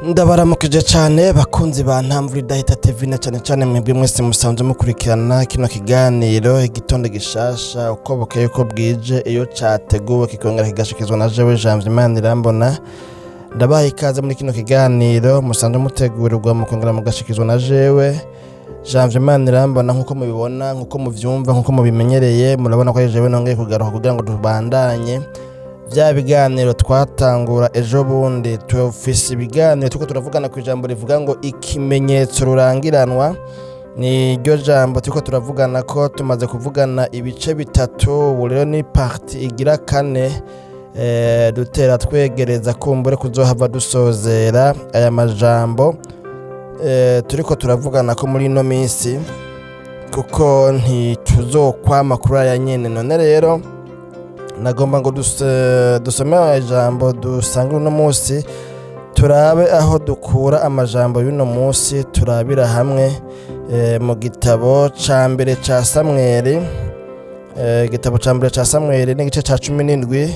Ndabaramukije cyane, bakunzi ba Ntamvura Idahita TV, na cyane cyane mwebwe mwese musanzwe mukurikirana kino kiganiro Igitondo Gishasha uko bukeye uko bwije, iyo cyateguwe kikongera kigashikizwa na jewe Janvier Imanirambona. Ndabaha ikaze muri kino kiganiro musanzwe mutegurirwa mukongera mugashikizwa na jewe Janvier Imanirambona. Nk'uko mubibona, nk'uko muvyumva, nk'uko mubimenyereye, murabona ko ari jewe nongeye kugaruka kugira ngo tubandanye bya biganiro twatangura ejo bundi. Tufise ibiganiro turiko turavugana ku ijambo rivuga ngo "Ikimenyetso rurangiranwa". Ni ryo jambo turiko turavugana ko tumaze kuvugana ibice bitatu. Ubu rero ni partie igira kane, dutera twegereza kumbure kuzohava dusozera aya majambo turiko turavugana ko muri ino minsi, kuko ntituzokwama kuri aya nyene. None rero nagomba ngo dusome ijambo dusanga uno munsi, turabe aho dukura amajambo y'uno munsi. Turabira hamwe mu gitabo ca mbere ca Samweli, igitabo ca mbere ca Samweli n'igice ca 17,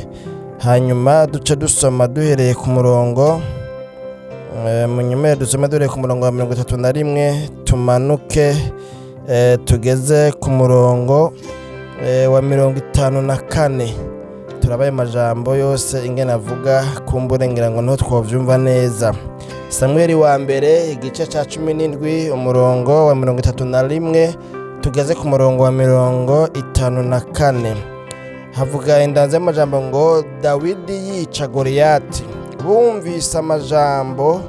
hanyuma duce dusoma duhereye ku murongo, munyemere dusome duhereye ku murongo wa 31, tumanuke tugeze ku murongo wa 54. Turabaye amajambo yose ingene avuga, kumbure ngira ngo niho twovyumva neza. Samweli wa mbere, igice ca 17, umurongo wa 31 tugeze ku murongo wa 54, havuga indanzi y'amajambo ngo "Dawidi yica Goliyati". Bumvise amajambo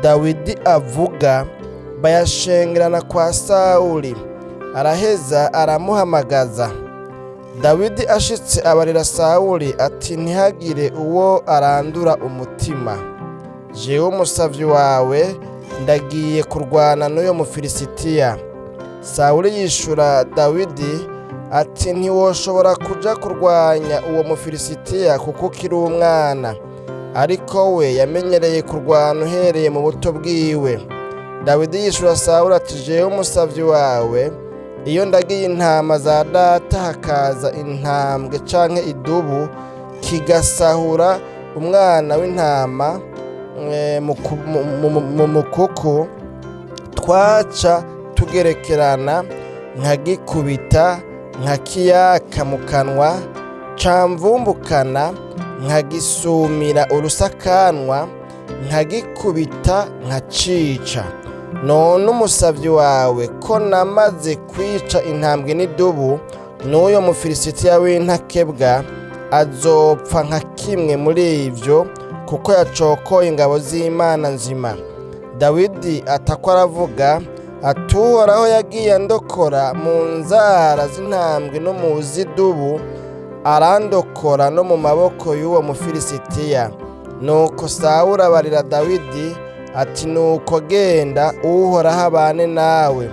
Dawidi avuga, bayashengerana kwa Sawuli. Araheza aramuhamagaza. Dawidi ashitse abarira Sawuli ati: "Ntihagire uwo arandura umutima, jewe umusavyi wawe ndagiye kurwana n'uyo Mufilisitiya." Sawuli yishura Dawidi ati: "Ntiwoshobora kuja kurwanya uwo Mufilisitiya kuko ukiri umwana, ariko we yamenyereye kurwana uhereye mu buto bwiwe." Dawidi yishura Sawuli ati: "Jewe umusavyi wawe, iyo ndagiye intama za data hakaza intambwe canke idubu kigasahura umwana w'intama mu mukuku, twaca tugerekerana, nkagikubita nkakiyaka mu kanwa, camvumbukana nkagisumira urusakanwa, nkagikubita nkacica. None umusavyi wawe ko namaze kwica intambwe n'idubu, n'uyo Mufilisitiya w'intakebwa azopfa nka kimwe muri ivyo, kuko yacokoye ingabo z'Imana nzima." Dawidi atako aravuga ati: "Uhoraho yagiye andokora mu nzara z'intambwe no mu z'idubu, arandokora no mu maboko y'uwo Mufilisitiya." Nuko Sawuli abarira Dawidi ati: "Nuko genda, Uhoraho abane nawe."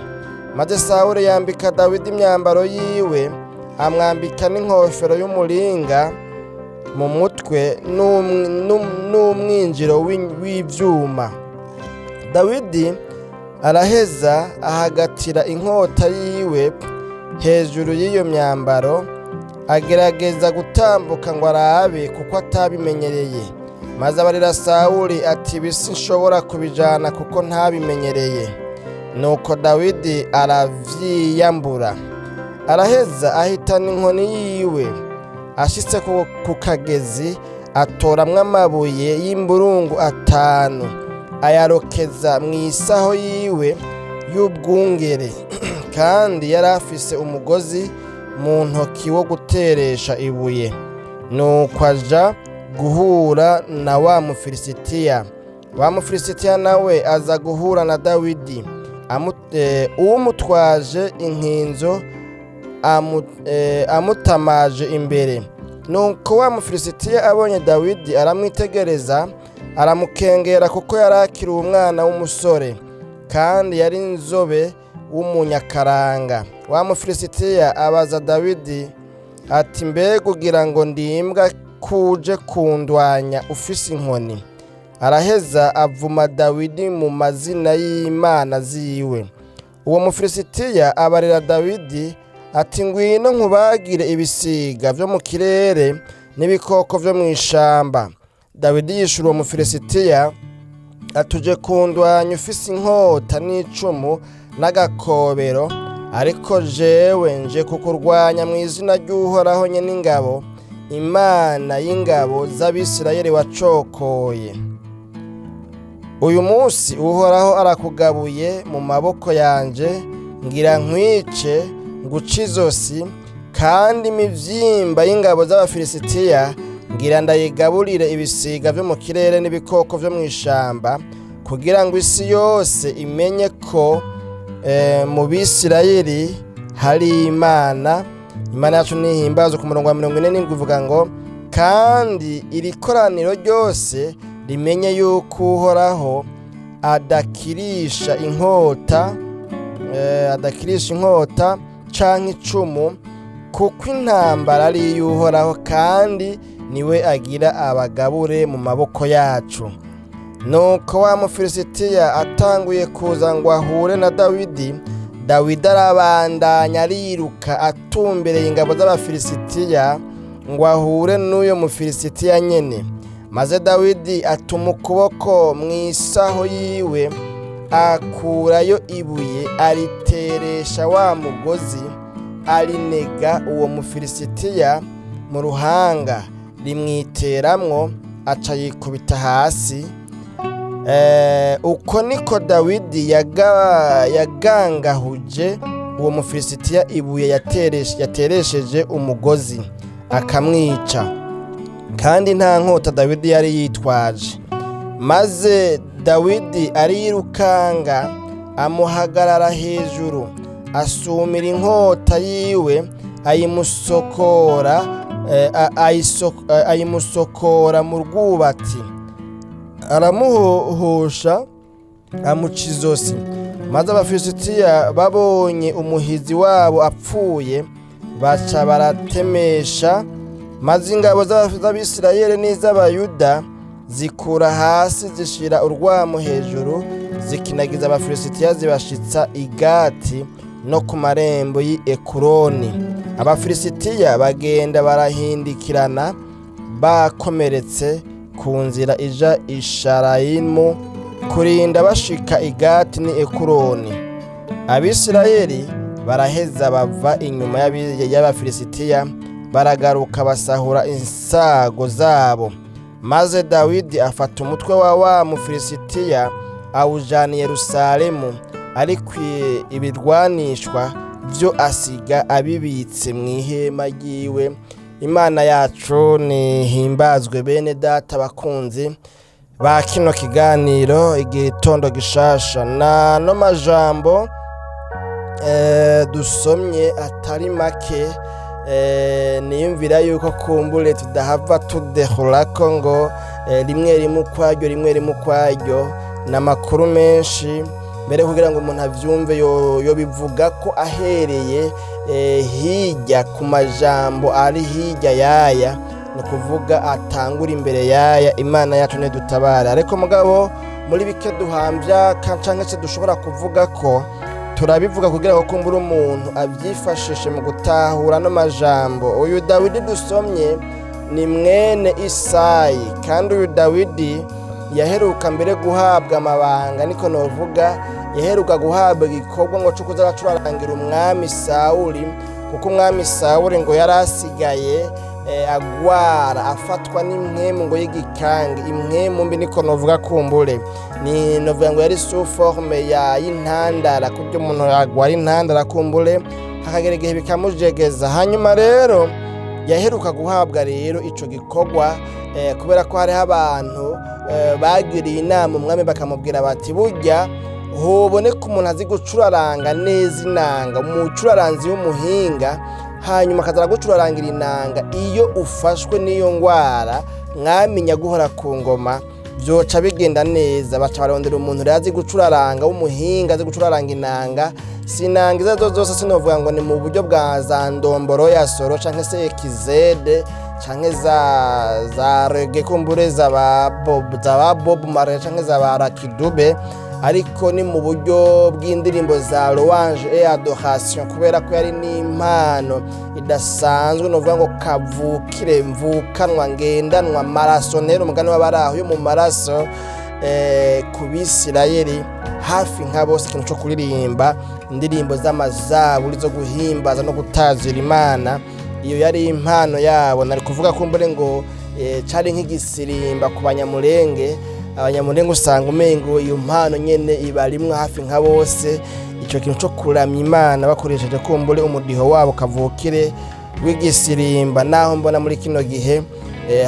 Maze Sawuli yambika Dawidi imyambaro yiwe, amwambika n'inkofero y'umuringa mu mutwe n'umwinjiro w'ivyuma. Dawidi araheza ahagatira inkota yiwe hejuru y'iyo myambaro, agerageza gutambuka ngo arabe, kuko atabimenyereye. Maze abarira Sawuli ati: "Ibi sinshobora kubijana kuko ntabimenyereye." Nuko Dawidi aravyiyambura, araheza ahitana inkoni yiwe. Ashitse ku kagezi, atoramwo amabuye y'imburungu atanu, ayarokeza mu isaho yiwe y'ubwungere, kandi yari afise umugozi mu ntoki wo guteresha ibuye. Nuko aja guhura na wa Mufilisitiya. Wa Mufilisitiya nawe aza guhura na Dawidi umutwaje inkinzo, amutamaje imbere. Nuko wa Mufilisitiya abonye Dawidi, aramwitegereza, aramukengera, kuko yari akiri umwana w'umusore kandi yari inzobe w'umunyakaranga. Wa Mufilisitiya abaza Dawidi ati: "Mbega ugira ngo ndimbwa kuje kundwanya ufise inkoni?" Araheza avuma Dawidi mu mazina y'imana ziwe. Uwo Mufilisitiya abarira Dawidi ati: "Ngwino nkubagire ibisiga vyo mu kirere n'ibikoko vyo mu ishamba." Dawidi yishura uwo Mufilisitiya. Atuje kundwanya ufise inkota n'icumu n'agakobero, ariko jewe nje kukurwanya mu izina ry'Uhoraho nyene ingabo, Imana y'ingabo z'Abisirayeli wacokoye. Uyu munsi Uhoraho arakugabuye mu maboko yanje, ngira nkwice nguce izosi, kandi imivyimba y'ingabo z'Abafilisitiya ngira ndayigaburire ibisiga vyo mu kirere n'ibikoko vyo mw'ishamba, kugira ngo isi yose imenye ko mu Bisirayeli hari Imana. Imana yacu nihimbazwe. Ku murongo wa 47 uvuga ngo: "Kandi iri koraniro ryose rimenye yuko Uhoraho adakirisha inkota, adakirisha inkota canke icumu, kuko intambara ari iy'Uhoraho, kandi niwe agira abagabure mu maboko yacu." Nuko wa Mufilisitiya atanguye kuza ngo ahure na Dawidi, Dawidi arabandanya ariruka atumbereye ingabo z'Abafilisitiya ngo ahure n'uyo Mufilisitiya nyene. Maze Dawidi atuma ukuboko mu isaho yiwe, akurayo ibuye, ariteresha wa mugozi, arinega uwo Mufilisitiya mu ruhanga, rimwiteramwo, aca yikubita hasi. Uko niko Dawidi yagangahuje uwo Mufilisitiya ibuye yateresheje umugozi, akamwica, kandi nta nkota Dawidi yari yitwaje. Maze Dawidi arirukanga, amuhagarara hejuru, asumira inkota yiwe, ayimusokora ayimusokora mu rwubati, aramuhohosha, amuca izosi. Maze Abafilisitiya babonye umuhizi wabo apfuye, baca baratemesha. Maze ingabo z'Abisirayeli n'iz'Abayuda zikura hasi, zishira urwamo hejuru, zikinagiza Abafilisitiya, zibashitsa i Gati no ku marembo y'i Ekuroni. Abafilisitiya bagenda barahindikirana bakomeretse ku nzira ija i Sharayimu, kurinda bashika i Gati n'i Ekuroni. Abisirayeli baraheza bava inyuma y'Abafilisitiya, baragaruka, basahura insago zabo. Maze Dawidi afata umutwe wa wa Mufilisitiya, awujana i Yerusalemu, ariko ibirwanishwa vyo asiga abibitse mu ihema ryiwe. Imana yacu nihimbazwe. Bene data bakunzi ba kino kiganiro Igitondo Gishasha, na no majambo dusomye atari make, niyumvira yuko kumbure tudahava tudehurako ngo rimwe rimwe ukwaryo, rimwe rimwe ukwaryo. Ni amakuru menshi mbere kugira ngo umuntu avyumve yobivuga ko ahereye hirya ku majambo ari hirya yaya, ni ukuvuga atangura imbere yaya. Imana yacu ntidutabara, ariko mugabo muri bike duhambya canke se dushobora kuvuga ko turabivuga kugira ngo kumbure umuntu abyifashishe mu gutahura no majambo. Uyu Dawidi dusomye ni mwene Isayi, kandi uyu Dawidi yaheruka mbere guhabwa amabanga, niko novuga, yaheruka guhabwa igikorwa ngo cyo kuza aracurarangira umwami Sawuli, kuko umwami Sawuli ngo yari asigaye agwara, afatwa n'impwemu ngo y'igikange, impwemu mbi niko novuga. Kumbure ni novuga ngo yari sous forme ya y'intandara, kubyo umuntu agwara intandara, kumbure hakagera igihe bikamujegeza. Hanyuma rero yaheruka guhabwa rero ico gikorwa, kubera ko hariho abantu bagiriye inama umwami, bakamubwira bati: "Burya hoboneka umuntu azi gucuraranga neza inanga, umucuraranzi w'umuhinga, hanyuma akaza aragucurarangira inanga. Iyo ufashwe n'iyo ngwara, mwamenya guhora ku ngoma byoca bigenda neza." Baca barondera umuntu rero azi gucuraranga, w'umuhinga, azi gucuraranga inanga. Si inanga izo arizo zose, sinovuga ngo ni mu buryo bwa za ndomboro ya soro canke se ekizede canke za reggae, kumbure za ba Bob Marley canke za ba Lucky Dube, ariko ni mu buryo bw'indirimbo za louange et adoration, kubera ko yari n'impano idasanzwe, novuga ngo kavukire, mvukanwa, ngendanwa, marasonera, umugani w'abaraho yo mu maraso. ku Bisirayeli hafi nka bose, ikintu cyo kuririmba indirimbo z'amazaburi zo guhimbaza no gutazira Imana, iyo yari impano yabo. Nari kuvuga ko mbere ngo cari nk'igisirimba ku Banyamurenge. Abanyamurenge usanga umengo iyo mpano nyene ibarimwo hafi nka bose, ico kintu co kuramya Imana bakoresheje kumbure umudiho wabo kavukire w'igisirimba. Naho mbona muri kino gihe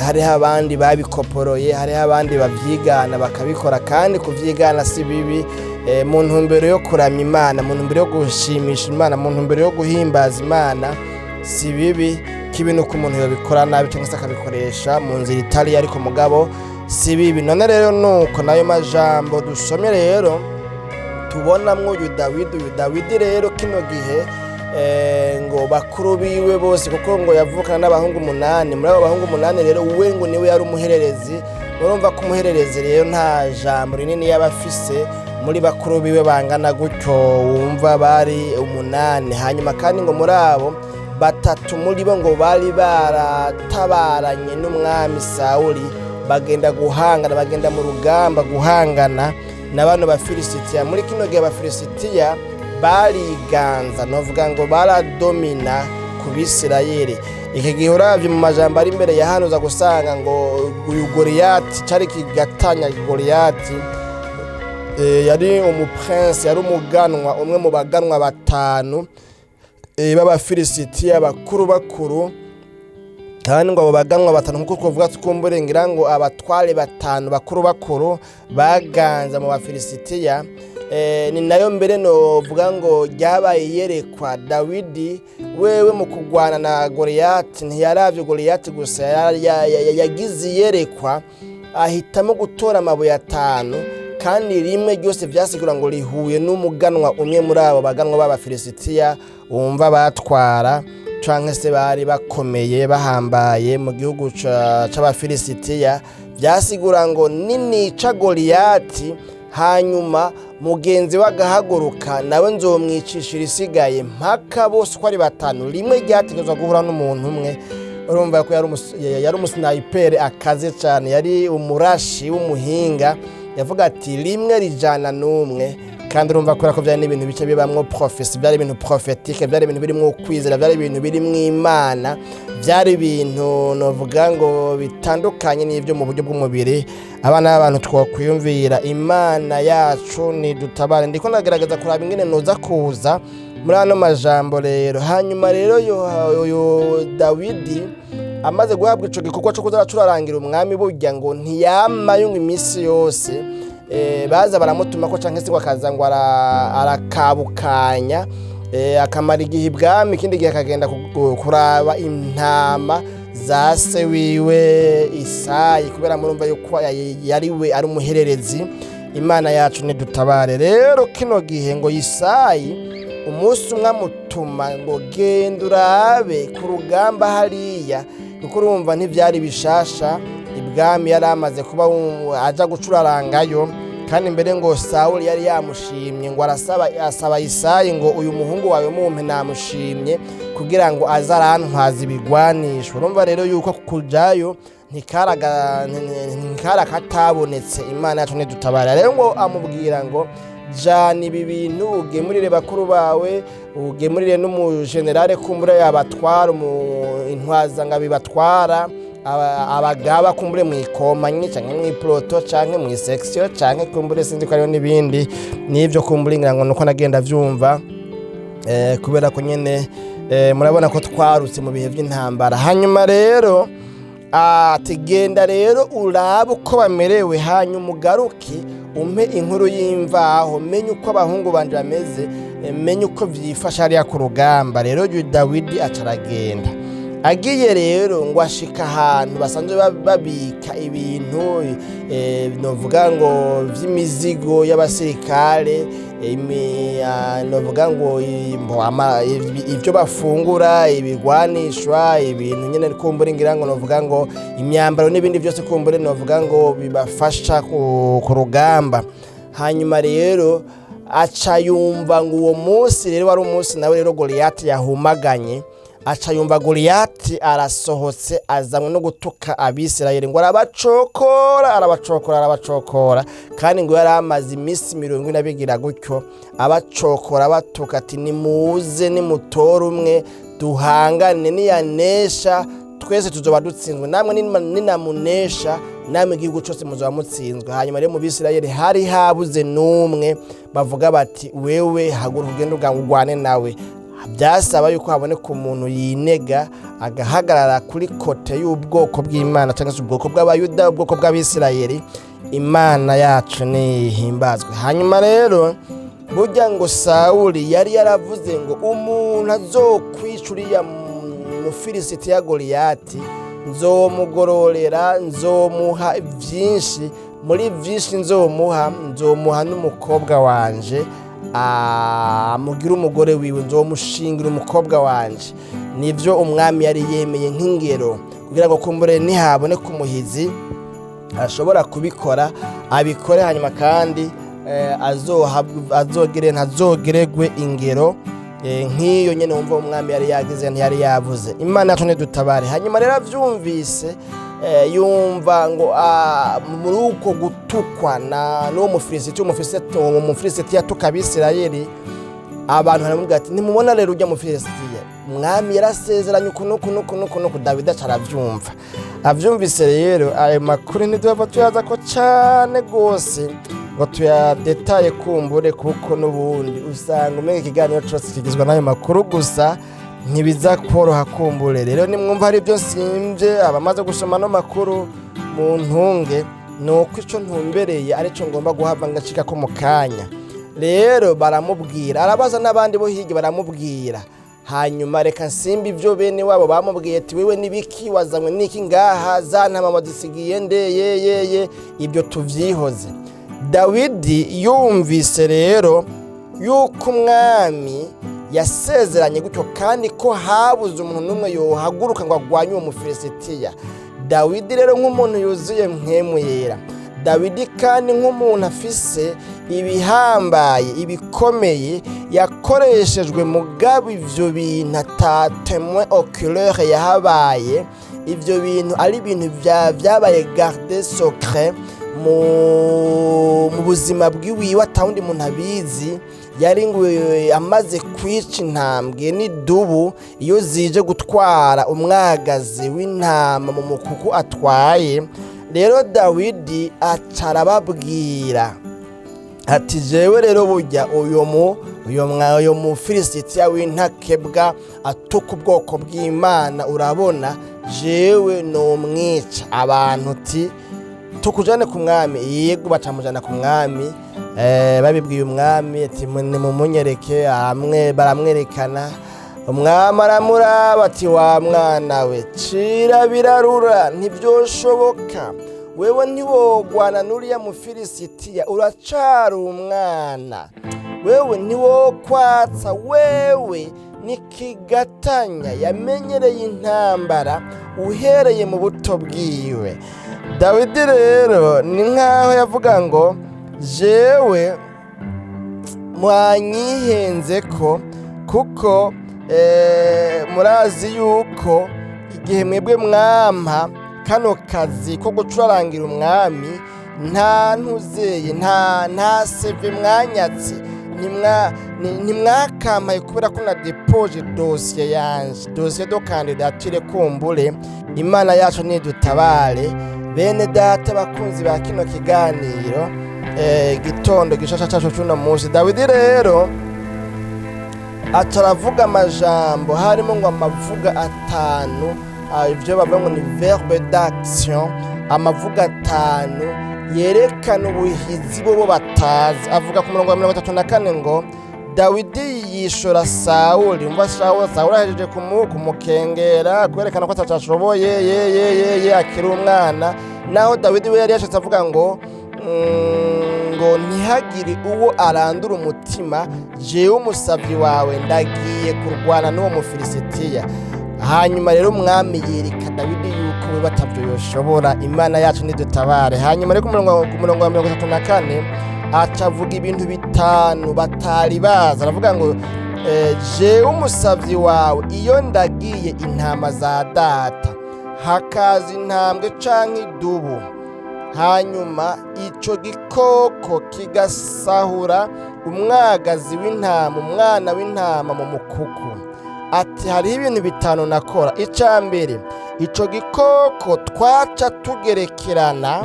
hariho abandi babikoporoye, hariho abandi bavyigana bakabikora, kandi kuvyigana si bibi mu ntumbero yo kuramya Imana, mu ntumbero yo gushimisha Imana, mu ntumbero yo guhimbaza Imana, si bibi. Kibi nuko umuntu yobikora nabi cyangwa se akabikoresha mu nzira itari, ariko mugabo si bibi. None rero nuko nayo majambo dusomye rero tubonamwo uyu Dawidi. Uyu Dawidi rero kino gihe ngo bakuru biwe bose, kuko ngo yavukana n'abahungu 8. Muri abo bahungu 8 rero, we ngo niwe yari umuhererezi. Murumva ko umuhererezi rero nta jambo rinini yaba afise muri bakuru biwe bangana gutyo, wumva bari 8. Hanyuma kandi ngo muri abo, batatu muri bo ngo bari baratabaranye n'umwami Sawuli, bagenda guhangana, bagenda mu rugamba guhangana na bano Bafilisitiya. Muri kino gihe Abafilisitiya bariganza, novuga ngo baradomina ku Bisirayeli. Iki gihe uravye mu majambo ari imbere ya hano, uza gusanga ngo uyu Goliyati cari kigatanya. Goliyati yari umuprince, yari umuganwa, umwe mu baganwa batanu b'Abafilisitiya bakuru bakuru. Kandi ngo abo baganwa batanu, nkuko twavuga, twumbure ngira ngo abatware batanu bakuru bakuru baganza mu Bafilisitiya. Ni nayo mbere novuga ngo ryabaye iyerekwa. Dawidi wewe mu kurwana na Goliyati ntiyaravye Goliyati gusa, yagize iyerekwa, ahitamo gutora amabuye 5, kandi rimwe ryose vyasigura ngo rihuye n'umuganwa umwe muri abo baganwa b'Abafilisitiya, wumva batwara canke se bari bakomeye bahambaye mu gihugu c'Abafilisitiya. Vyasigura ngo ninica Goliyati, hanyuma mugenzi we agahaguruka, nawe nzomwicishira isigaye, mpaka bose uko ari batanu rimwe ryategerezwa guhura n'umuntu umwe. Urumva ko yari umusinayiperi akaze cyane, yari umurashi w'umuhinga. Yavuga ati rimwe rijana n'umwe. Kandi urumva kubera ko byari n'ibintu bice bibamwo prophétie, byari ibintu prophétique, byari ibintu birimwo kwizera, byari ibintu birimwo Imana, byari ibintu novuga ngo bitandukanye n'ibyo mu buryo bw'umubiri abana b'abantu twokwiyumvira. Imana yacu nidutabare. Ndiko ndagerageza kuraba ingene noza kuza muri ano majambo rero. Hanyuma rero uyu Dawidi amaze guhabwa ico gikorwa co kuza aracurarangira umwami, burya ngo ntiyamayo ngo iminsi yose baza baramutuma ko canke se ngo akaza ngo arakabukanya, akamara igihe ibwami, ikindi gihe akagenda kuraba intama za se wiwe Isayi, kubera murumva yuko yari we ari umuhererezi. Imana yacu nidutabare. Rero kino gihe ngo Isayi umunsi umwe amutuma ngo genda urabe ku rugamba hariya, kuko urumva ntivyari bishasha, ibwami yari amaze kuba aja gucurarangayo. Kandi mbere ngo Sawuli yari yamushimye, ngo arasaba, asaba Isayi ngo uyu muhungu wawe mumpe, namushimye kugira ngo aze arantwaza ibigwanisho. Urumva rero yuko kujayo ntikara katabonetse. Imana yacu nidutabara. Rero ngo amubwira ngo jana ibi bintu, ugemurire bakuru bawe, ugemurire n'umujenerale kumbure yabatwara, intwaza ngo abibatwara, abagaba kumbure mw'ikompanyi canke mw'ipeloton canke mw'isection canke kumbure sinzi ko hariho n'ibindi n'ivyo kumbure, ngira ngo nuko nagenda vyumva, kubera ko nyene murabona ko twarutse mu bihe vy'intambara. Hanyuma rero ati genda rero urabe uko bamerewe, hanyuma ugaruke umpe inkuru y'imvaho, menye uko abahungu banje bameze, menye uko vyifashe hariya ku rugamba. Rero uyu Dawidi aca aragenda. Agiye rero ngo ashika ahantu basanzwe babika ibintu, novuga ngo vy'imizigo y'abasirikare, novuga ngo ivyo bafungura, ibigwanishwa, ibintu nyene kumbure ngira ngo novuga ngo imyambaro n'ibindi vyose kumbure novuga ngo bibafasha ku rugamba. Hanyuma rero aca yumva ngo uwo munsi rero wari umunsi nawe rero Goliyati yahumaganye. Aca yumva Goliyati arasohotse, azanywe no gutuka Abisirayeli, ngo arabacokora, arabacokora, arabacokora. Kandi ngo yari amaze iminsi 40 abigira gutyo, abacokora, abatuka, ati: "Nimuze, nimutore umwe duhangane, niyanesha twese tuzoba dutsinzwe, namwe ninamunesha namwe igihugu cyose muzoba mutsinzwe." Hanyuma rero mu Bisirayeli hari habuze n'umwe bavuga bati: "Wewe haguruka ugende urwane nawe." Byasaba yuko haboneka umuntu yinega, agahagarara kuri côté y'ubwoko bw'Imana, cyangwa se ubwoko bw'Abayuda, ubwoko bw'Abisirayeli. Imana yacu nihimbazwe. Hanyuma rero burya ngo Sawuli yari yaravuze ngo: "Umuntu azokwica uriya Mufilisiti ya Goliyati, nzomugororera, nzomuha byinshi. Muri byinshi nzomuha, nzomuha n'umukobwa wanje amugire umugore wiwe, nzomushingira umukobwa wanje." Nibyo umwami yari yemeye nk'ingero, kugira ngo kumbure nihaboneka umuhizi ashobora kubikora, abikore. Hanyuma kandi azogere ntazogeregwe ingero nk'iyo nyene wumva umwami yari yagize, ntiyari yavuze. Imana yacu ntidutabare. Hanyuma rero avyumvise, yumva ngo muri uko gutukwa na n'uwo Mufilisiti, uwo Mufilisiti yatuka Abisirayeli, abantu baramubwira ati: "Nimubona rero ujya Mufilisitiya, umwami yarasezeranye uku n'uku n'uku n'uku n'uku." Dawidi aca aravyumva. Avyumvise rero, ayo makuru ntiduhava tuyaza ko cane gose ngo tuyadetaye kumbure, kuko n'ubundi usanga umenga ikiganiro cose kigizwe n'ayo makuru gusa, ntibiza koroha kumbure. Rero nimwumva hari ibyo nsimvye, abamaze gusoma ano makuru mu ntunge, ni uko ico ntumbereye arico ngomba guhava ngacika ko mu kanya. Rero baramubwira, arabaza n'abandi bo hirya baramubwira. Hanyuma reka nsimba ibyo bene wabo bamubwiye, ati: "Wewe n'ibiki? Wazanywe n'iki ngaha? Za ntama wazisigiye nde?" Ye ye ye, ibyo tuvyihoze. Dawidi yumvise rero yuko umwami yasezeranye gutyo, kandi ko habuze umuntu n'umwe yohaguruka ngo agwanye uwo Mufilisitiya, Dawidi rero nk'umuntu yuzuye Mpwemu Yera, Dawidi kandi nk'umuntu afise ibihambaye, ibikomeye, yakoreshejwe, mugabo ivyo bintu ata témoin oculaire yahabaye, ivyo bintu ari ibintu vyabaye gardé secret mu buzima bw'iwiwe, atawundi muntu abizi. Yari ngo amaze kwica intambwe n'idubu iyo zije gutwara umwagazi w'intama mu mukuku atwaye. Rero Dawidi aca arababwira ati: "Jewe rero burya uyu Mufilisitiya w'intakebwa atuka ubwoko bw'Imana, urabona jewe nomwica." Abantu uti: "Tukujane ku mwami." Yego, bacamujana ku mwami. Babibwiye umwami ati: "Nimumunyereke." Aramwe baramwerekana. Umwami aramuraba ati: "Wa mwana we, cira birarura, ntibyoshoboka. Wewe ntiwogwana n'uriya Mufilisitiya, uracari umwana. Wewe ntiwokwatsa, wewe nikigatanya yamenyereye intambara uhereye mu buto bwiwe." Dawidi rero ni nk'aho yavuga ngo: "Jewe mwanyihenze ko, kuko murazi yuko igihe mwebwe mwampa kano kazi ko gucurarangira umwami, nta ntuzeye, nta CV mwanyatse, ntimwakampaye kubera ko na déposé dossier yanje, dossier de candidature kumbure." Imana yacu nidutabare. Bene data, bakunzi ba kino kiganiro, gitondo gishasha cacu cuno munsi, Dawidi rero aca aravuga amajambo, harimo ngo amavuga atanu, ivyo bavuga ngo ni verbe d'action, amavuga atanu yerekana ubuhizi bo batazi. Avuga ku murongo wa 34 ngo: Dawidi yishura Sawuli. Umva, Sawuli ahejeje kumukengera, kwerekana ko atacashoboye, ye ye ye ye, akiri umwana. Naho Dawidi we yari yashatse avuga ngo ngo ntihagire uwo arandura umutima, jewe umusavyi wawe ndagiye kurwana n'uwo Mufilisitiya. Hanyuma rero umwami yereka Dawidi yuko we batavyo yoshobora. Imana yacu nidutabare. Hanyuma rero ku murongo wa 34 aca avuga ibintu bitanu batari bazi. Aravuga ngo Jewe umusavyi wawe, iyo ndagiye intama za data, hakaza intambwe canke idubu, hanyuma ico gikoko kigasahura umwagazi w'intama, umwana w'intama mu mukuku, ati hariho ibintu bitanu nakora. Ica mbere, ico gikoko twaca tugerekerana,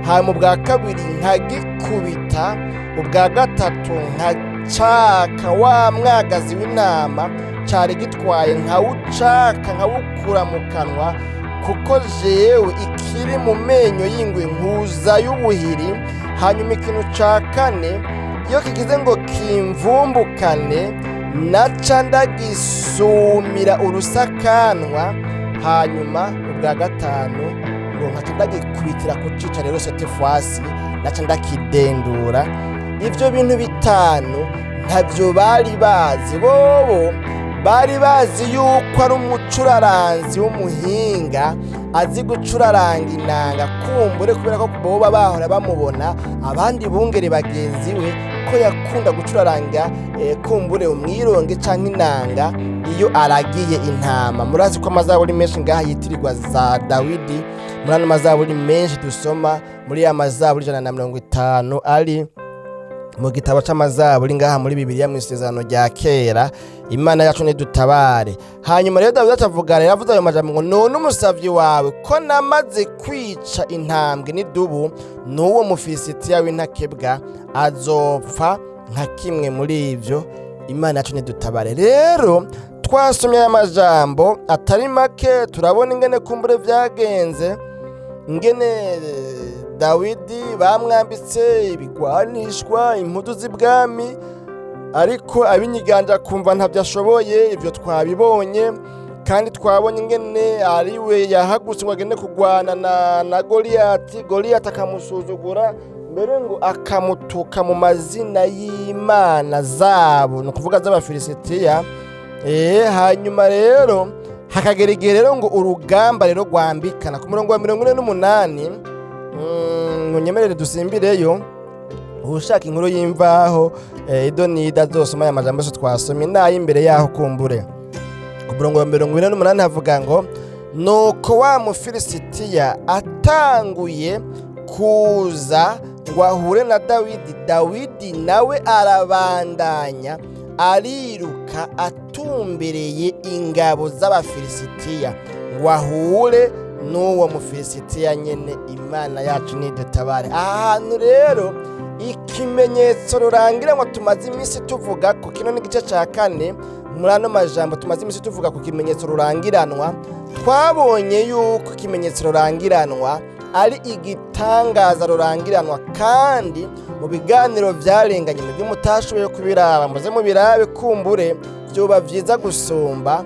hanyuma ubwa kabiri nkagikubita, ubwa gatatu nkacaka wa mwagazi w'intama cari gitwaye, nkawucaka nkawukura mu kanwa, kuko jewe ikiri mu menyo y'ingwe nkuza y'ubuhiri. Hanyuma ikintu ca kane, iyo kigize ngo kimvumbukane, naca ndagisumira urusakanwa. Hanyuma ubwa gatanu ngo nkaca ndagikubitira ku cica. Rero cette fois naca ndakidendura. Ivyo bintu bitanu ntavyo bari bazi. Bobo bari bazi yuko ari umucuraranzi w'umuhinga, azi gucuraranga inanga, kumbure kubera ko boba bahora bamubona abandi bungere bagenzi we ko yakunda gucuraranga, kumbure umwironge canke inanga iyo aragiye intama. Murazi ko amazaburi menshi ngaha yitirirwa za Dawidi. Muri ano mazaburi menshi dusoma, muri ya mazaburi 150 ari mu gitabo c'amazaburi ngaha muri Bibiliya mu Isezerano rya Kera. Imana yacu nidutabare. Hanyuma rero Dawidi acavuga rero, avuze ayo majambo ngo: "None umusavyi wawe, ko namaze kwica intambwe n'idubu, n'uwo Mufilisitiya w'intakebwa azopfa nka kimwe muri ivyo." Imana yacu nidutabare. Rero twasomye aya majambo atari make, turabona ingene kumbure vyagenze, ingene Dawidi bamwambitse ibigwanishwa, impuzu z'ibwami, ariko abinyiganja akumva ntabyo ashoboye. Ibyo twabibonye, kandi twabonye ingene ariwe yahagurutse ngo agende kurwana na Goliyati. Goliyati akamusuzugura, mbere ngo akamutuka mu mazina y'imana zabo, ni ukuvuga z'Abafilisitiya. Hanyuma rero hakagera igihe rero ngo urugamba rero rwambikana. Ku murongo wa 48, munyemerere dusimbireyo. Ushaka inkuru y'imvaho, ido nida zosoma aya majambo yose twasomye n'ay'imbere yaho. Kumbure ku murongo wa 48 havuga ngo: "Nuko wa Mufilisitiya atanguye kuza ngo ahure na Dawidi, Dawidi nawe arabandanya ariruka atumbereye ingabo z'Abafilisitiya ngo ahure n'uwo Mufilisitiya nyene." Imana yacu nidutabare. Aha hantu rero ikimenyetso rurangiranwa tumaze iminsi tuvuga ko, kino ni igice cya kane muri ano majambo tumaze iminsi tuvuga ku kimenyetso rurangiranwa. Twabonye yuko ikimenyetso rurangiranwa ari igitangaza rurangiranwa, kandi mu biganiro byarenganye, mubyo mutashoboye kubiraba, muze mubirabe, kumbure byoba byiza gusumba.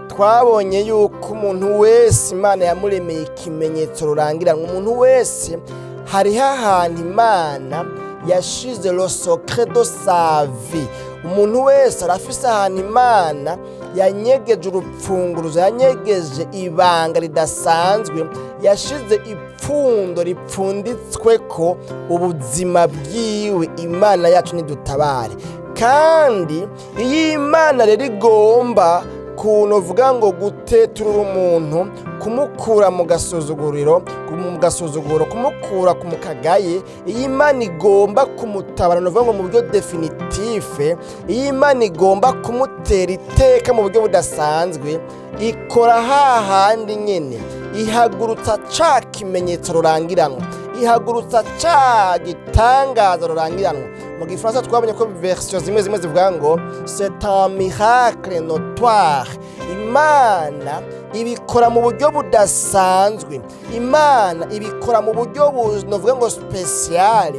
Twabonye yuko umuntu wese Imana yamuremeye ikimenyetso rurangiranwa. Umuntu wese hariho ahantu Imana yashize le secret de sa vie. Umuntu wese arafise ahantu Imana yanyegeje urupfunguruzo, yanyegeje ibanga ridasanzwe, yashize ipfundo ripfunditswe ko ubuzima bwiwe. Imana yacu nidutabare. Kandi iyo Imana rero igomba kuntu uvuga ngo guteturura umuntu, kumukura mu gasuzuguriro, mu gasuzuguro, kumukura ku mukagaye, iyo Imana igomba kumutabara, ni ngo mu buryo définitif, iyo Imana igomba kumutera iteka mu buryo budasanzwe, ikora hahandi nyine, ihagurutsa ca kimenyetso rurangiranwa, ihagurutsa ca gitangaza rurangiranwa. Mu Gifaransa twabonye ko version zimwe zimwe zivuga ngo "c'est un miracle notoire". Imana ibikora mu buryo budasanzwe, Imana ibikora mu buryo novuga ngo spécial.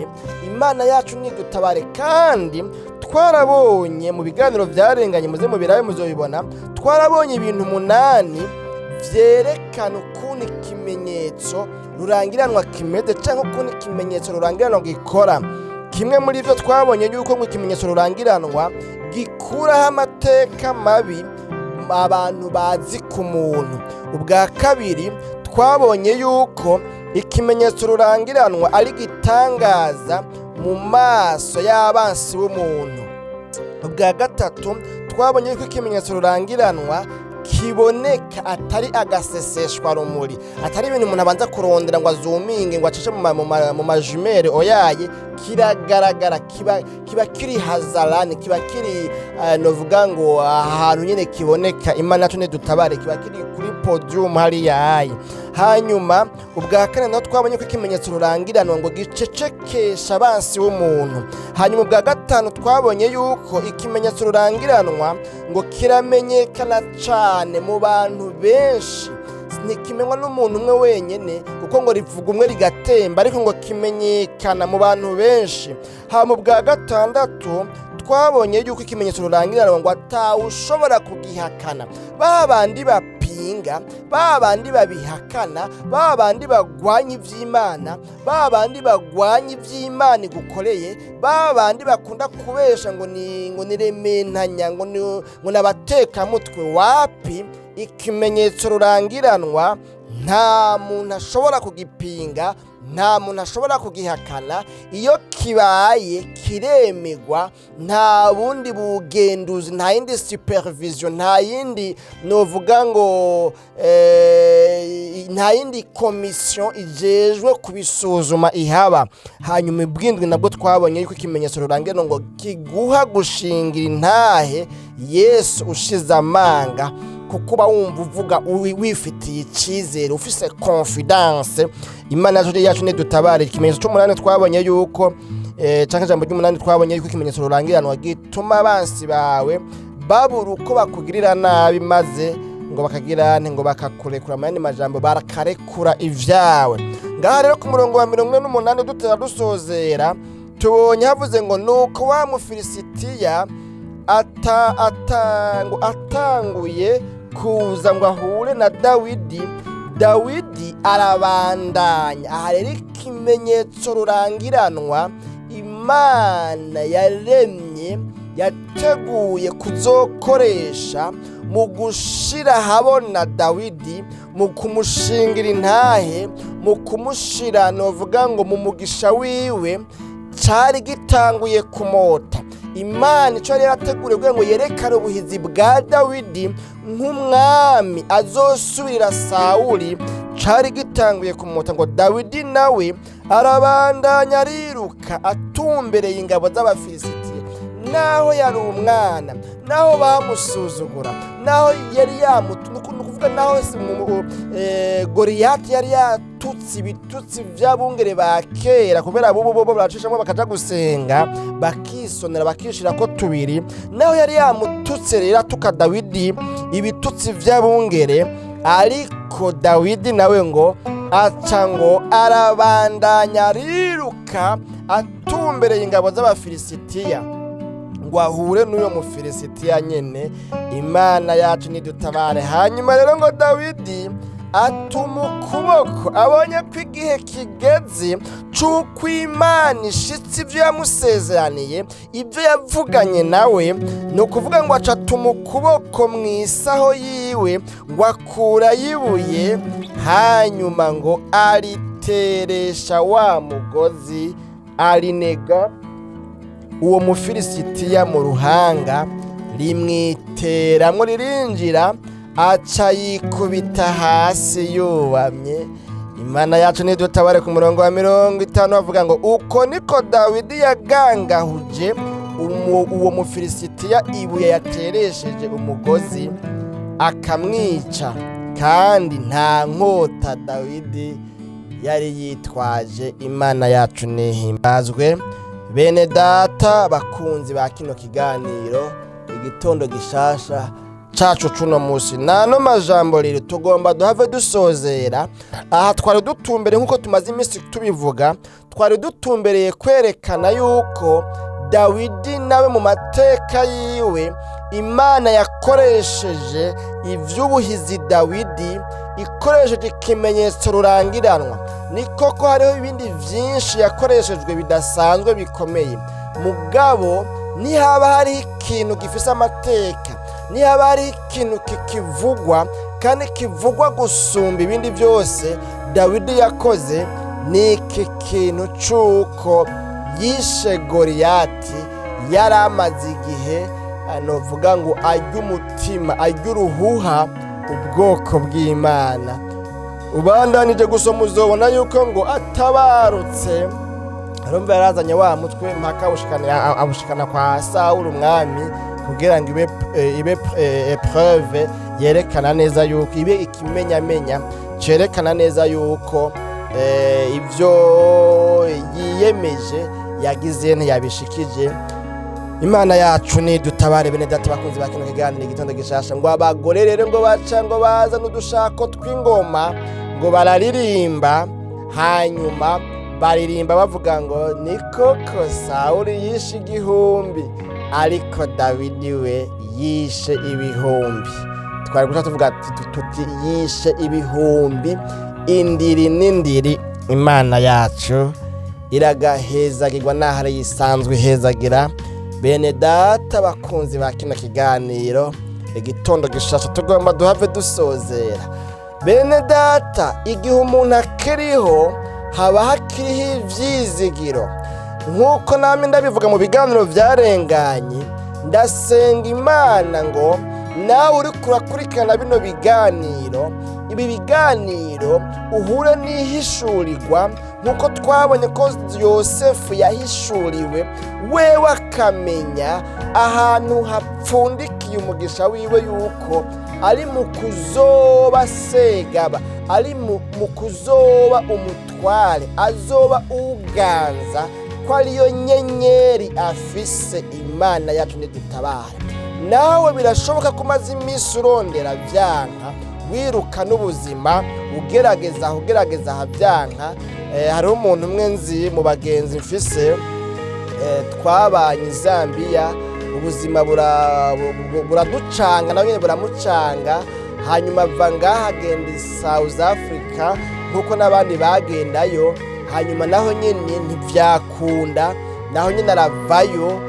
Imana yacu nidutabare. Kandi twarabonye mu biganiro byarenganye, muze mubirabe muzobibona, twarabonye ibintu umunani vyerekana ukuntu ikimenyetso rurangiranwa kimeze cyangwa ukuntu ikimenyetso rurangiranwa gikora. Kimwe muri byo, twabonye yuko ngo ikimenyetso rurangiranwa gikuraho amateka mabi abantu bazi ku muntu. Ubwa kabiri, twabonye yuko ikimenyetso rurangiranwa ari gitangaza mu maso y'abansi b'umuntu. Ubwa gatatu, Twabonye yuko ikimenyetso rurangiranwa kiboneka, atari agaseseshwa rumuri, atari ibintu umuntu abanza kurondera ngo azuminge, ngo acishe mu ma jumelles. Oyaye, kiragaragara, kiba kiri hazarani, kiba kiri novuga ngo ahantu nyine kiboneka. Imana yacu nidutabare, kiba kiri kuri podium hariya hayi. Hanyuma ubwa kane naho twabonye ko ikimenyetso rurangiranwa ngo gicecekesha abansi w'umuntu. Hanyuma ubwa gatanu twabonye yuko ikimenyetso rurangiranwa ngo kiramenyekana cane mu bantu benshi, ntikimenywa n'umuntu umwe wenyene, kuko ngo rivuga umwe rigatemba, ariko ngo kimenyekana mu bantu benshi. Hama ubwa gatandatu twabonye yuko ikimenyetso rurangiranwa ngo atawushobora kugihakana. Ba bandi bapinga, ba bandi babihakana, ba bandi bagwanya ivy'Imana, ba bandi bagwanya ivy'Imana igukoreye, ba bandi bakunda kubesha ngo ni rementanya, ngo nabatekamutwe, wapi! Ikimenyetso rurangiranwa nta muntu ashobora kugipinga, nta muntu ashobora kugihakana. Iyo kibaye kiremegwa, nta bundi bugenduzi, nta yindi supervision, nta yindi novuga ngo nta yindi komisiyo ijejwe kubisuzuma ihaba. Hanyuma ubwindwi nabwo twabonye yuko ikimenyetso rurangiranwa ngo kiguha gushingira intahe Yesu ushize amanga, kuko uba wumva uvuga wifitiye icyizere, ufise confidence. Imana yacu nidutabare. Ikimenyetso cy'umunani twabonye yuko canke ijambo ry'umunani, twabonye yuko ikimenyetso rurangiranwa gituma abansi bawe babura uko bakugirira nabi, maze ngo bakagira nte? Ngo bakakurekura. Mu yandi majambo, barakarekura ivyawe. Ngaha rero ku murongo wa 48, dutera dusozera, tubonye havuze ngo: "Nuko wa Mufilisitiya ata atangu atanguye kuza ngo ahure na Dawidi, Dawidi arabandanya." Aha rero ikimenyetso rurangiranwa Imana yaremye, yateguye kuzokoresha mu gushira ahabona Dawidi, mu kumushingira intahe, mu kumushira novuga ngo mu mugisha wiwe, cari gitanguye kumota. Imana ico yari yarateguriye kugira ngo yerekane ubuhizi bwa Dawidi nk'umwami azosubirira Sawuli cari gitanguye kumota. Ngo Dawidi nawe arabandanya ariruka atumbereye ingabo z'Abafilisitiya, naho yari umwana, naho bamusuzugura, naho yari yamutu, ni ukuvuga naho Goriyati yari yatutse ibitutsi by'abungere ba kera, kubera bubu bo baracishamo bakaja gusenga, bakisonera, bakishira ko tubiri. Naho yari yamututse rero, atuka Dawidi ibitutsi by'abungere, ariko Dawidi nawe ngo aca ngo arabandanya ariruka atumbereye ingabo z'Abafilisitiya ngo ahure n'uyo Mufilisitiya nyene. Imana yacu nidutabare. Hanyuma rero ngo Dawidi atuma ukuboko, abonye ko igihe kigeze c'uko Imana ishitse ibyo yamusezeraniye, ibyo yavuganye nawe. Ni ukuvuga ngo aca atuma ukuboko mu isaho yiwe, ngo akurayo ibuye, hanyuma ngo ariteresha wa mugozi, arinega uwo Mufilisitiya mu ruhanga, rimwiteramwo ririnjira, aca yikubita hasi yubamye. Imana yacu nidutabare. Ku murongo wa 50 bavuga ngo: "Uko niko Dawidi yagangahuje uwo Mufilisitiya ibuye yateresheje umugozi, akamwica, kandi nta nkota Dawidi yari yitwaje." Imana yacu nihimbazwe. Bene data bakunzi ba kino kiganiro Igitondo Gishasha cacu cuno musi, nano majambo rero tugomba duhave dusozera aha. Twari dutumbereye, nk'uko tumaze iminsi tubivuga, twari dutumbereye kwerekana yuko Dawidi nawe mu mateka yiwe Imana yakoresheje ivy'ubuhizi Dawidi ikoresheje ikimenyetso rurangiranwa. Ni koko hariho ibindi vyinshi yakoreshejwe bidasanzwe bikomeye, mugabo nihaba hariho ikintu gifise amateka, nihaba hariho ikintu kikivugwa kandi kivugwa gusumba ibindi byose Dawidi yakoze, ni iki kintu c'uko yishe Goriyati yari amaze igihe. Novuga ngo arya umutima, arya uruhuha ubwoko bw'Imana. Ubandanije gusoma uzobona yuko ngo atabarutse, arumva yarazanye wa mutwe mpaka abushikana kwa Sawuli umwami, kugira ngo ibe épreuve yerekana neza yuko ibe ikimenyamenya cerekana neza yuko ivyo yiyemeje yagize ntiyabishikije. Imana yacu ni dutabare. Bene data bakunzi ba kino kiganiro Igitondo Gishasha, ngo abagore rero ngo baca ngo baza n'udushako tw'ingoma, ngo bararirimba. Hanyuma baririmba bavuga ngo: "Ni koko Sawuli yishe igihumbi, ariko Dawidi we yishe ibihumbi." Twari guca tuvuga tuti yishe ibihumbi indiri n'indiri. Imana yacu iragahezagirwa n'aho ari yisanzwe ihezagira. Bene data bakunzi ba kino kiganiro Igitondo Gishasha, tugomba duhave dusozera. Bene data, igihe umuntu akiriho haba hakiriho ivyizigiro. Nk'uko namwe ndabivuga mu biganiro byarenganye, ndasenga Imana ngo nawe uri kurakurikirana bino biganiro, ibi biganiro, uhure n'ihishurirwa nk'uko twabonye ko Yosefu yahishuriwe, wewe akamenya ahantu hapfundikiye umugisha wiwe, yuko ari mu kuzoba segaba, ari mu kuzoba umutware, azoba uganza, ko ariyo nyenyeri afise. Imana yacu ntidutabara. Nawe birashoboka ko umaze iminsi urondera byanka, wiruka n'ubuzima, ugerageza aho, ugerageza aha, byanka. Hariho umuntu umwe nzi mu bagenzi mfise, twabanye i Zambiya, ubuzima buraducanga, nawe nyine buramucanga. Hanyuma ava ngaha agenda i South Africa nk'uko n'abandi bagendayo. Hanyuma naho nyine ntibyakunda, naho nyine aravayo,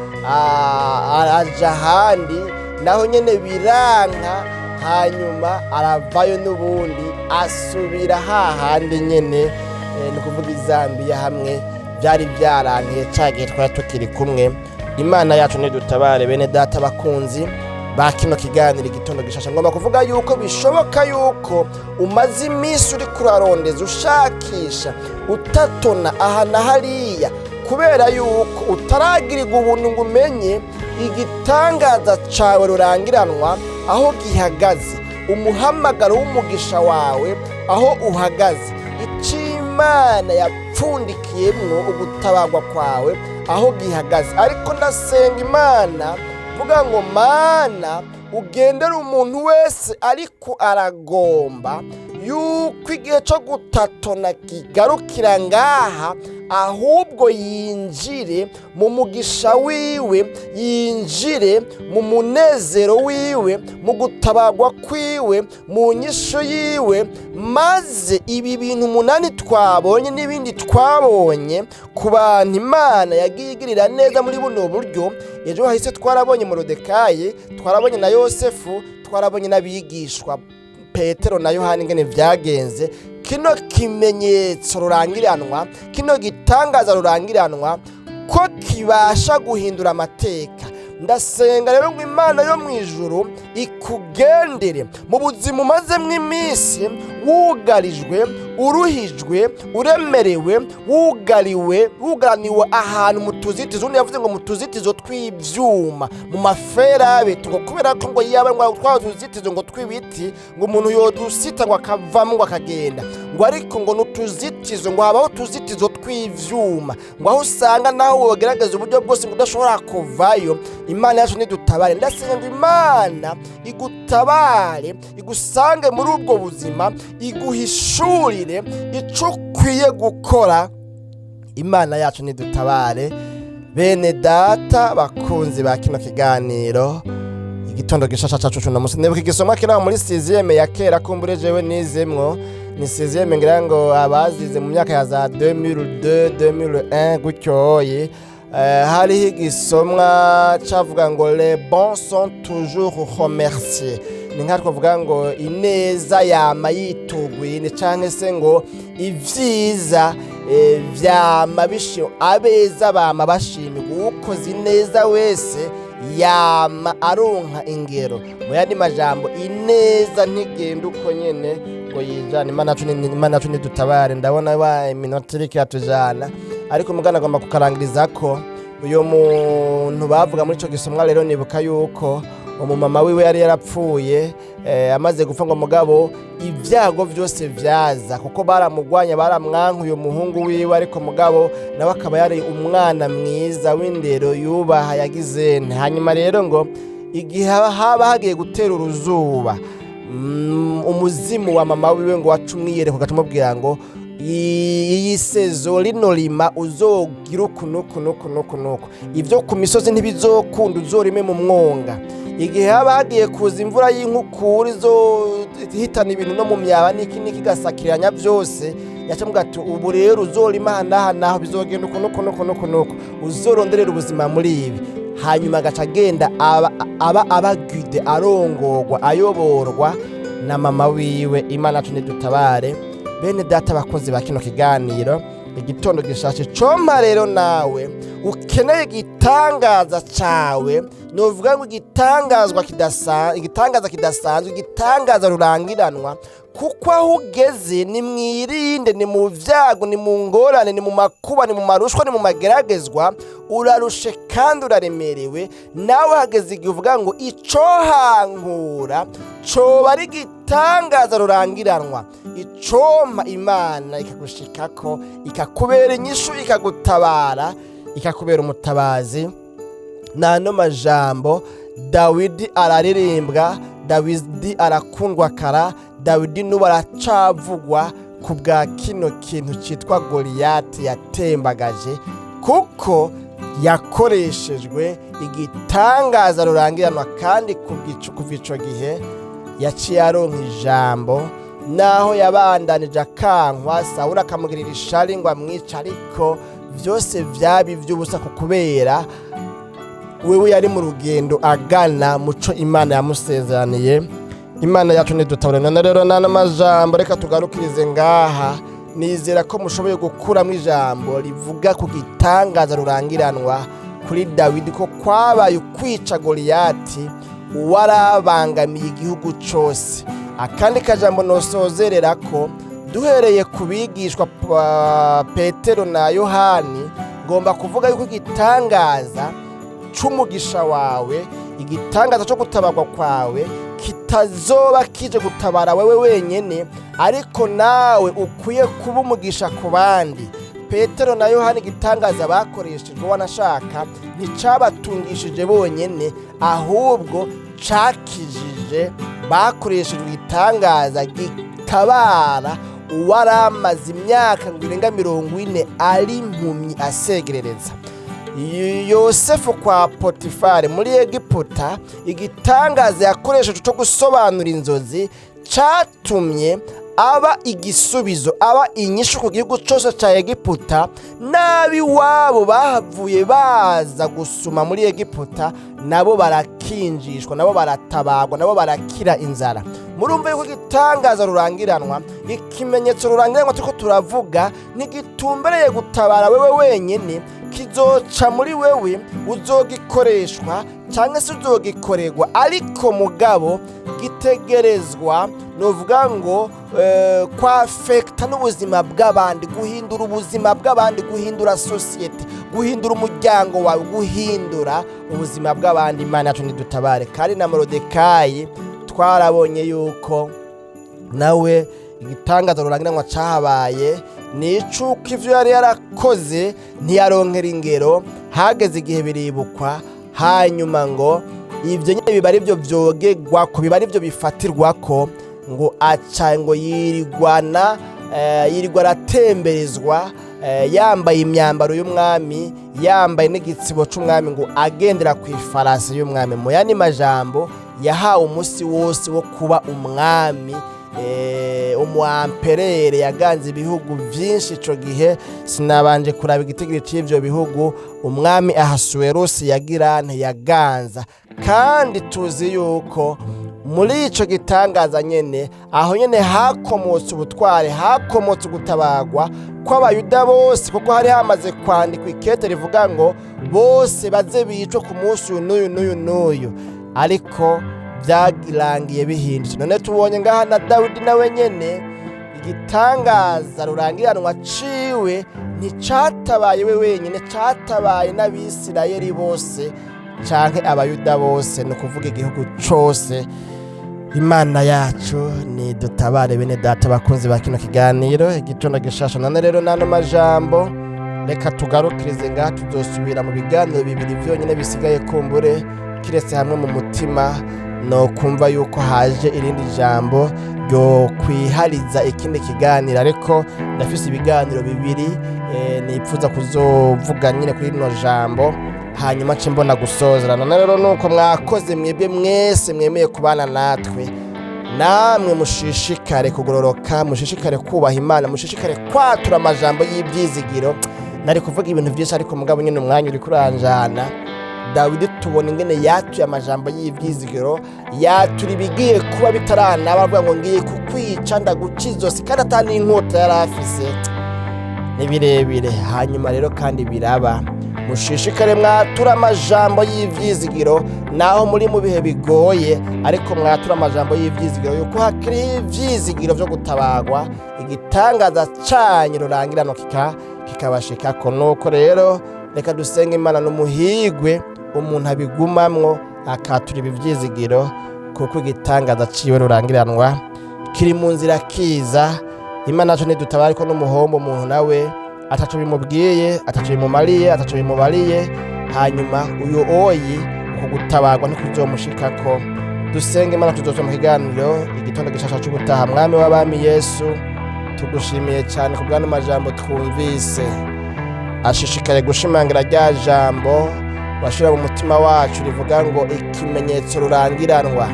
aja ahandi, naho nyine biranka. Hanyuma aravayo n'ubundi asubira hahandi nyine, ni ukuvuga i Zambiya hamwe byari byarankiye ca gihe twari tukiri kumwe. Imana yacu nidutabare. Bene data bakunzi ba kino kiganiro Igitondo Gishasha, ngomba kuvuga yuko bishoboka yuko umaze iminsi uri kurarondeza, ushakisha, utatona aha na hariya, kubera yuko utaragirirwa ubuntu ngo umenye igitangaza cawe rurangiranwa aho gihagaze, umuhamagaro w'umugisha wawe aho uhagaze, icyo Imana yapfundikiyemwo ugutabarwa kwawe aho gihagaze. Ariko ndasenga Imana vuga ngo: "Mana, ugendere umuntu wese ariko aragomba yuko igihe cyo gutatona kigarukira ngaha, ahubwo yinjire mu mugisha wiwe, yinjire mu munezero wiwe, mu gutabagwa kwiwe, mu nyishu yiwe." Maze ibi bintu umunani twabonye n'ibindi twabonye ku bantu Imana yagiye igirira neza muri buno buryo, ejo hahise twarabonye Morodekayi, twarabonye na Yosefu, twarabonye n'abigishwa Petero na Yohani ingene vyagenze, kino kimenyetso rurangiranwa, kino gitangaza rurangiranwa, ko kibasha guhindura amateka. Ndasenga rero ngo Imana yo mu ijuru ikugendere mu buzima umazemo iminsi wugarijwe, uruhijwe, uremerewe, wugariwe, wugaraniwe ahantu mu tuzitizo. Undi yavuze ngo mu tuzitizo tw'ibyuma, mu maferabeto, ngo kubera ko ngo yaba ngo twa tuzitizo ngo tw'ibiti, ngo umuntu yodusita ngo akavamo ngo akagenda, ngo ariko ngo n'utuzitizo, ngo habaho utuzitizo tw'ivyuma, ngo aho usanga naho wogerageza uburyo bwose ngo udashobora kuvayo. Imana yacu nidutabare. Ndasenga ngo Imana igutabare, igusange muri ubwo buzima, iguhishurire ico ukwiye gukora. Imana yacu nidutabare. Bene data bakunzi ba kino kiganiro Igitondo Gishasha cacu cuno musi, nibuka igisomwa kiri aho muri sixième ya kera, kumbure jewe nizemwo ni sixième, ngira ngo abazize mu myaka ya za 2002, 2001 gutyoye. Hariho igisomwa cavuga ngo: "Les bons sont toujours remerciés." Ni nka twavuga ngo ineza yama yituguye, ni canke se ngo ivyiza vyama bishimwa, abeza bama bashimirwa, ukoze ineza wese. Yama aronka ingero. Mu yandi majambo, ineza ntigenda uko nyene ngo yijane. Imana yacu nidutabare. Ndabona wa iminota iriko iratujana, ariko mugana agomba kukarangiriza ko uyu muntu bavuga muri ico gisomwa. Rero nibuka yuko umumama wiwe yari yarapfuye. Amaze gupfa, ngo mugabo ibyago byose vyaza kuko baramugwanya, baramwanka uyu muhungu wiwe, ariko mugabo nawe akaba yari umwana mwiza w'indero, yubaha, yagize. Hanyuma rero ngo igihe haba hagiye gutera uruzuba, umuzimu wa mama wiwe ngo waca umwiyereko, ugaca ngo: "Iyi saison rino rima uzogira uku nuku nuku nuku nuku, ibyo ku misozi ntibizokunda, uzorime mu mwonga." Igihe haba hagiye kuza imvura y'inkukura izohitana ibintu no mu myaba n'iki n'iki, igasakiranya byose, yaca ati: "Ubu rero uzorima aha n'aha n'aho, bizogenda uku nuku nuku nuku nuku, uzoronderera ubuzima muri ibi." Hanyuma agaca agenda aba guidé, arongorwa, ayoborwa na mama wiwe. Imana yacu nidutabare. Bene data, abakozi ba kino kiganiro Igitondo Gishashe, compa rero nawe ukeneye igitangaza cawe, nuvuga ngo igitangazwa kidasanzwe, igitangaza kidasanzwe, igitangaza rurangiranwa, kuko aho ugeze ni mwirinde, ni mu vyago, ni mu ngorane, ni mu makuba, ni mu marushwa, ni mu mageragezwa, urarushe kandi uraremerewe. Nawe hageze igihe uvuga ngo icohankura coba ari igitangaza rurangiranwa, icompa Imana ikagushikako, ikakubera inyishu, ikagutabara, ikakubera umutabazi. N'ano majambo, Dawidi araririmbwa, Dawidi arakundwa kara, Dawidi n'ubu aracavugwa ku bwa kino kintu cyitwa Goliyati yatembagaje, kuko yakoreshejwe igitangaza rurangiranwa. Kandi kuva ico gihe yaciye aronka ijambo, naho yabandanije akankwa, Sawuli akamugirira ishari ngo amwice, ariko byose vyaba ivy'ubusa, ku kubera wewe yari mu rugendo agana muco Imana yamusezeraniye. Imana yacu ntidutabure. None rero nta n'amajambo, reka tugarukirize ngaha. Nizera ko mushoboye gukuramo ijambo rivuga ku gitangaza rurangiranwa kuri Dawidi, ko kwabaye ukwica Goliyati uwarabangamiye igihugu cose. Akandi kajambo nosozerera ko, duhereye ku bigishwa Petero na Yohani, ngomba kuvuga yuko igitangaza c'umugisha wawe, igitangaza cyo gutabarwa kwawe, kitazoba kije gutabara wewe wenyene, ariko nawe ukwiye kuba umugisha ku bandi. Petero na Yohani, igitangaza bakoreshejwe, wanashaka nticabatungishije bonyene, ahubwo cakijije, bakoreshejwe igitangaza gitabara uwari amaze imyaka ngo irenga 40 ari impumyi asegerereza. Yosefu kwa Potifari muri Egiputa, igitangaza yakoresheje cyo gusobanura inzozi catumye aba igisubizo, aba inyishu ku gihugu cyose cya Egiputa, n'ab'iwabo bahavuye baza gusuma muri Egiputa nabo barakinjishwa, nabo baratabagwa, nabo barakira inzara. Murumva yuko igitangaza rurangiranwa, ikimenyetso rurangiranwa turiko turavuga, ntigitumbereye gutabara wewe wenyine. Kizoca muri wewe, uzogikoreshwa cyangwa se uzogikorerwa, ariko mugabo gitegerezwa, nuvuga ngo kwafekita n'ubuzima bw'abandi, guhindura ubuzima bw'abandi, guhindura sosiyete, guhindura umuryango wawe, guhindura ubuzima bw'abandi. Imana yacu ntidutabare. Kandi na Morodekayi twarabonye yuko nawe igitangaza rurangiranwa cahabaye ni icuko ivyo yari yarakoze ntiyaronkera ingero, hageze igihe biribukwa. Hanyuma ngo ivyo nyene biba arivyo vyogerwako, biba arivyo bifatirwako, ngo aca ngo yirigwana, yirirwa aratemberezwa, yambaye imyambaro y'umwami, yambaye n'igitsibo c'umwami, ngo agendera ku ifarasi y'umwami. Mu yandi majambo, yahawe umunsi wose wo kuba umwami, umuamperere yaganze ibihugu vyinshi. Ico gihe sinabanje kuraba igitigiri c'ivyo bihugu umwami Ahasuwerusi yagira ntiyaganza. Kandi tuzi yuko Muri ico gitangaza nyene, aho nyene hakomotse ubutware, hakomotse ugutabagwa kw'Abayuda bose, kuko hari hamaze kwandikwa ikete rivuga ngo bose baze bicwe ku munsi uyu n'uyu n'uyu n'uyu, ariko byarangiye bihindutse. None tubonye ngaha na Dawidi nawe nyene igitangaza rurangiranwa ciwe nticatabaye we wenyine, catabaye n'Abisirayeli bose canke Abayuda bose, ni ukuvuga igihugu cose. Imana yacu ni dutabare. Bene data bakunzi ba kino kiganiro Igitondo Gishasha, none rero n'ano majambo reka tugarukirize ngaha. Tuzosubira mu biganiro bibiri vyonyine bisigaye, kumbure kiretse hamwe mu mutima no kumva yuko haje irindi jambo ryo kwihariza ikindi kiganiro, ariko ndafise ibiganiro bibiri nipfuza kuzovuga nyine kuri rino jambo, hanyuma nce mbona gusozera. None rero nuko mwakoze mwebwe mwese mwemeye kubana natwe. Namwe mushishikare kugororoka, mushishikare kubaha Imana, mushishikare kwatura amajambo y'ibyizigiro. Nari kuvuga ibintu byinshi, ariko mugabo nyine umwanya uri kuranjana. Dawidi tubona ingene yatuye amajambo y'ibyizigiro, yatura ibigiye kuba bitaranaba, avuga ngo ngiye kukwica ndaguca izosi, kandi ata n'inkota yari afise. Ni birebire. Hanyuma rero kandi biraba. Mushishikare mwatura amajambo y'ivyizigiro naho muri mu bihe bigoye, ariko mwatura amajambo y'ivyizigiro yuko hakiriho ivyizigiro vyo gutabagwa, igitangaza canyu rurangirano kikabashikako. Nuko rero reka dusenge Imana. N'umuhigwe umuntu abigumamwo akatura ibi vyizigiro, kuko igitangaza ciwe rurangiranwa kiri mu nzira kiza. Imana naco ntidutabara, ariko n'umuhombo umuntu nawe ataco bimubwiye, ataco bimumariye, ataco bimubariye. Hanyuma uyu oyi uku gutabarwa ntikuzomushikako. Dusenge Imana. Tuzosoma mu kiganiro Igitondo Gishasha c'ubutaha. Mwami w'abami Yesu, tugushimiye cyane ku bw'ano majambo twumvise. Ashishikare gushimangira rya jambo washira mu mutima wacu rivuga ngo ikimenyetso rurangiranwa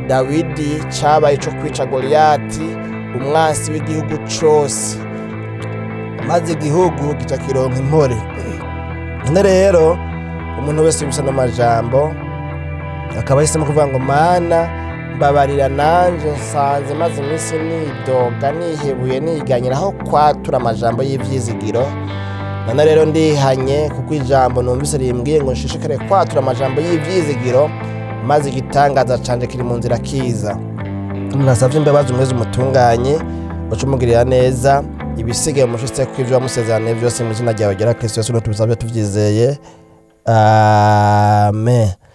Dawidi cabaye ico kwica Goliyati, umwansi w'igihugu cose, maze igihugu gica kironka impore. None rero umuntu wese yumvise ano majambo akaba ahisemo kuvuga ngo Mana mbabarira, nanje nsanze maze iminsi nidoga, nihebuye, niganyira aho kwatura amajambo y'ivyizigiro. None rero ndihanye, kuko ijambo numvise rimbwiye ngo nshishikare kwatura amajambo y'ivyizigiro, maze igitangaza canje kiri mu nzira kiza. Umuntu asavye imbabazi, umwezi umutunganye, uce umugirira neza, ibisigaye umushitse ko ivyo wamusezeraniye vyose. Mu izina ryawe ryera Kristo Yesu tubisabye tuvyizeye, amen.